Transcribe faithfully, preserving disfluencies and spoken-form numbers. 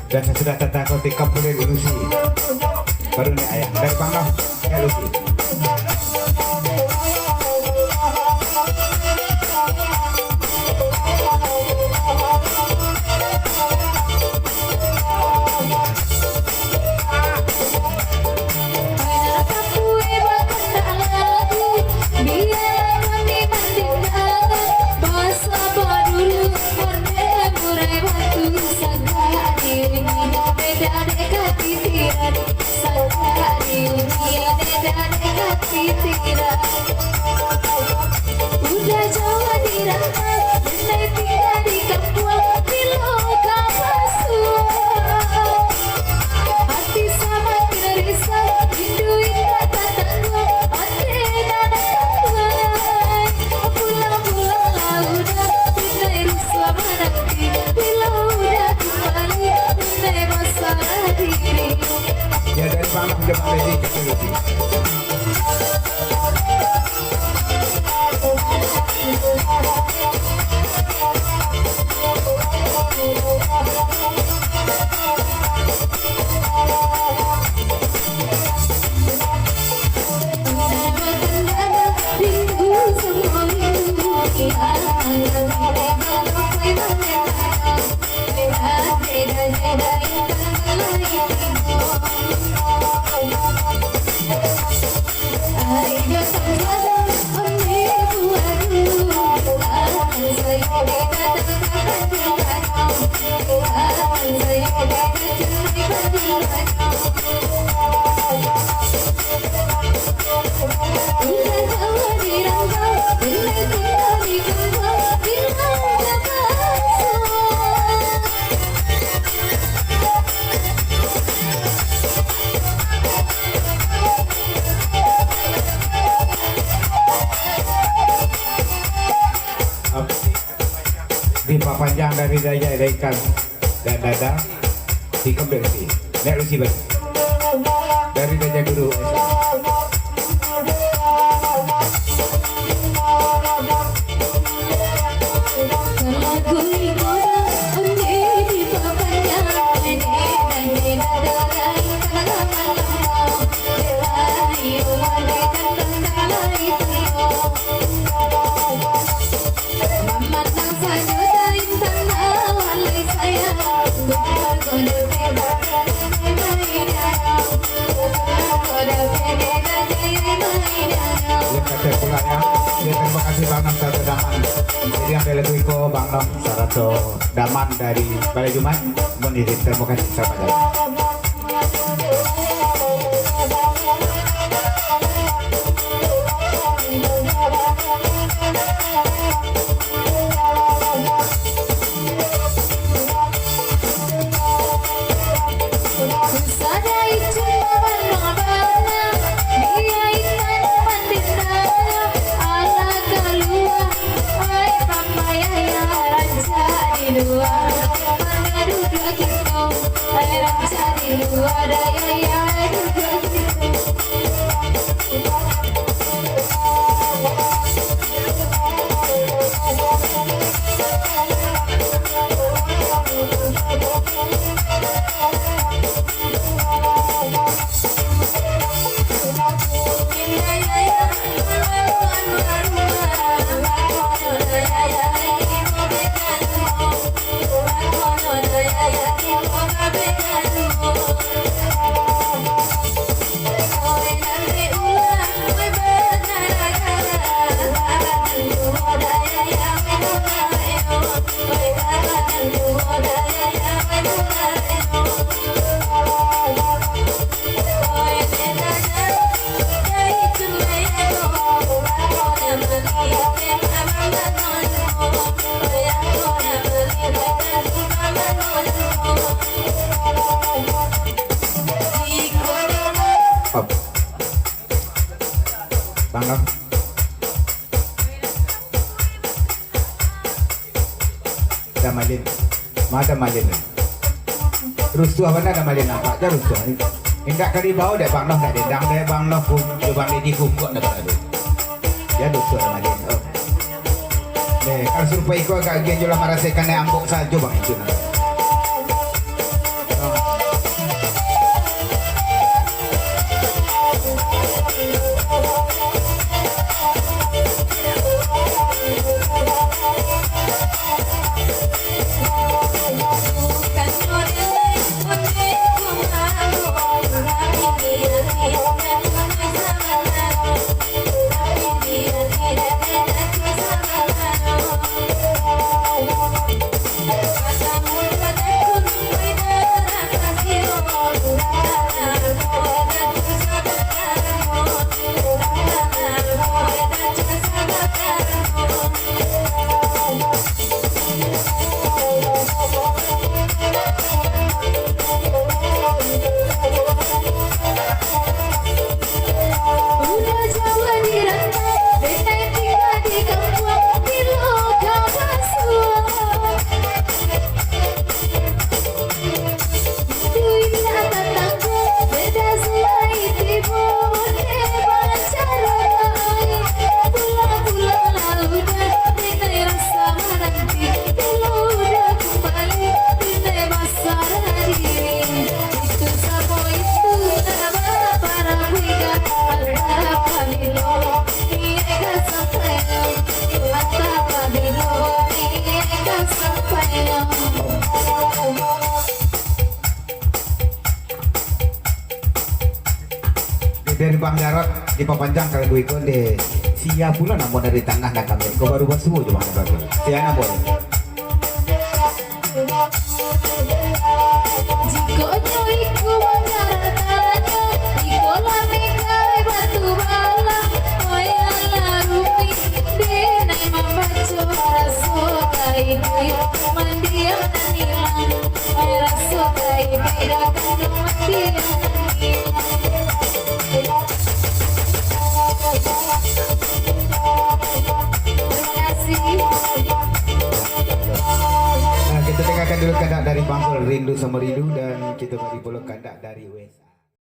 Dan sasudah tatangko tikam pulih ilusi. Baru ni ayah. Dari Bang Noh, ya ilusi. Udah jauh di rantau, denai tingga di kampuang, bilo ka basuo. Ati samakin risau, rindu indak tatangguang, ati nan kampuang. Pulang-pulanglah udah, denai rusuah mananti, bilo udah kumbali, denai basarah diri. Ya, dari Bang Noh, Bang Dedi, kecil lagi. Dipapanjang dari dayah ikan dan dada, si kembali si. Nek lu si balik. Dari dayah guru. Yo, kecek pulo, yo. Yo, tarimo kasih Bang Nom sarato Daman. Jadi, ambiak lagu iko Bang Nom sarato Daman dari Balai Jumaik. Mohon izin, tarimo kasih, salamat jalan. Bang Nom. Damalin. Ma Damalin. Rusuah bana Damalin, nampak ja rusuah. Indak ka dibao dek Bang Noh, ndak dendang dek Bang Noh, ku, jo Bang Dedi kukuak dah bana tu. Ya, rusuah Damalin. Oh. Deh, kalau sarupo iko agak agiah jo lah marasakan naik ambok sajo, Bang, itu nah. Dipapanjang ka lagu iko deh. Sia pulo namo dari tangah dah kami. Ko baru basuo jo mah. Sia namo deh. Jikok nyo iko mangaratanyo, iko lah minggai batu bala, koyang lah rumi, denai mambaco raso ka iduik, mandiang nan ilang, raso ka iduik, dah kanduang mandiang nan ilang. Terima kasih. Nah, kita dengarkan dulu kandak dari Bangkol, Rindu Sama Rindu, dan kita bari pulo kandak dari West.